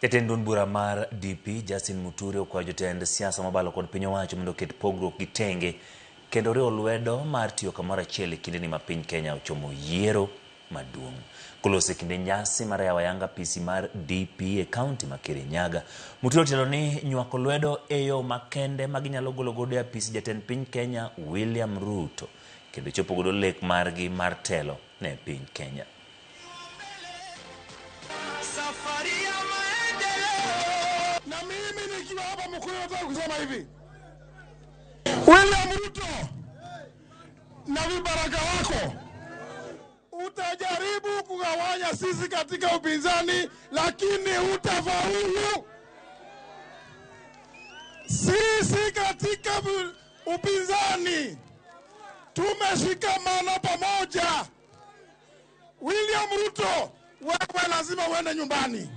Jatend duond bura mar DP Justin Muturi okwayo jotend siasa mobalo kod piny owacho mondo oket pogruok gi tenge kendo riwo lwedo mar tiyo kamoro achiel e kindeni ma piny Kenya ochomo yiero maduong'. Koloso e kinde nyasi mar yawo ayanga apisi mar DP e kaunti ma Kirinyaga, Muturi otelo ni nywako lwedo e yo makende ma ginyalo golo godo e apisi jatend piny Kenya William Ruto kendo chopo godo lek margi mar telo ne piny Kenya. Safari ya maendeleo. Na mimi nikiwa hapa Mkuyu nataka kusema hivi, William Ruto na vibaraka wako utajaribu kugawanya sisi katika upinzani, lakini utafaulu. Sisi katika upinzani tumeshikamana pamoja. William Ruto, wewe lazima uende nyumbani.